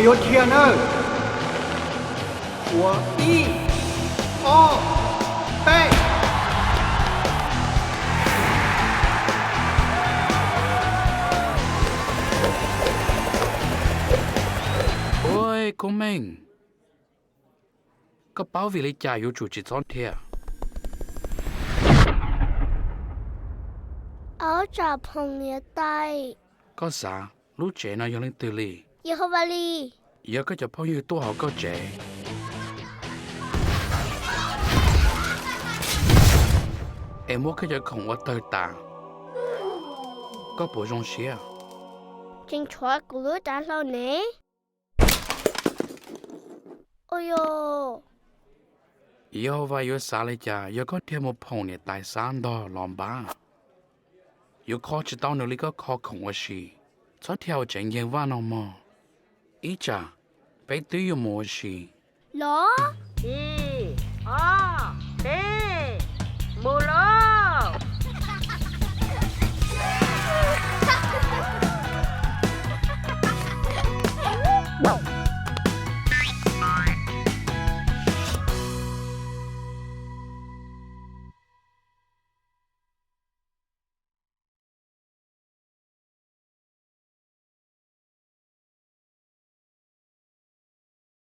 Yuav dhia nawb. Ua ib, ob, peb. Ua, Koob Meej, koj paub vim li cas yuav tsum tsis txhob dhia? Auj, tsam phoom niam tais. Koj xav lub tsev no yog leej twg li? Yehauvas li. Yog koj cov phooj ywg tuaj hauv koj tsev es muab koj cov khoom ua tawg tas, koj puas zoo siab? Tseem tshuav kuv lub dav hlau ne. Ua, Yehauvas yuav xav li cas yog koj dhia mus phoom niam tais Xab Ntog los npab? Yuav kho tsis tau nws li koj kho khoom ua si. Txhob dhia hauv tsev nceeg vaj no mog, ib tsam peb twb yuav mus ua si. Los, ib, ob, peb, mus los.